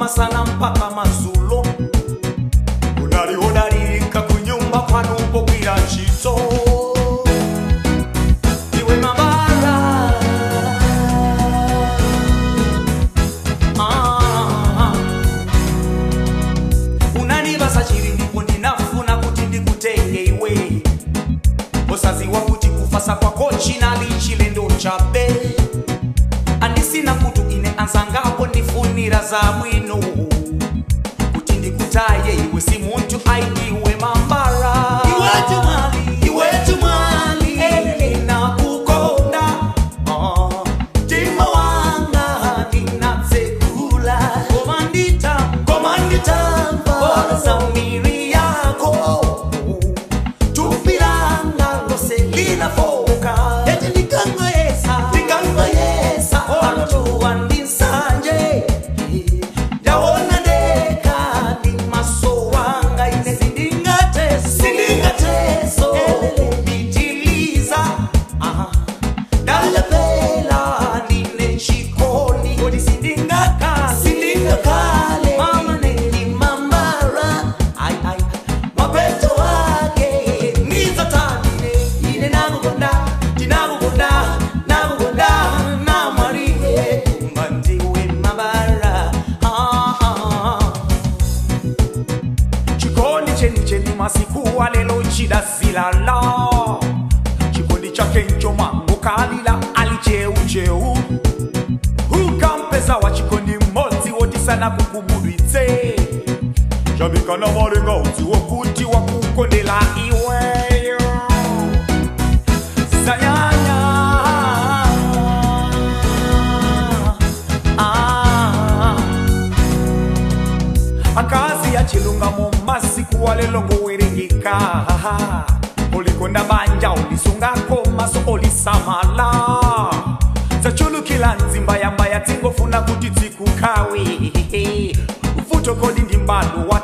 Masana mpaka mazulo unali odalirika kunyumba kwanu pogwira ntchito iwe mabala unanibasa chiri ndipo ndinafuna kuti ndikutenge iwe osaziwa kuti kufasa kwako chinali chilendo chabe andisina kutu ine anzangapo ndifunira za bwino kuti ndikutaye iwe si muntu aiwe mambara iwe tumali elele nakukonda mtima wanga ndinatsekula komanditamba za miri yako tupilanga lose linafoka eti ndikangoyesa Sanje, ndaona ndeka ndi maso wanga ine sindingateso pitiliza ndalepela ndine chikoni kodi sindingakale mama nendi mambara ai ai mapeto wake nizatanine ine nakukonda ndinakukonda nakukonda namwariye ndiwe mabara chikondi chenicheni masiku alelo chidazilala chikondi chake ncho mango kalila alicheucheu ukampeza wa chikondi mmodzi wotisana kukumudwitse chamikana malenga udziwo kuti wakukondela iweyo zanyanya akazi achilungamo masiku alelo ngowerengeka ulikonda banja ulisungako maso olisamala zachulukila nzimba yamba yatingofuna kuti dzikukawe vuto kodi ndi mbalo wa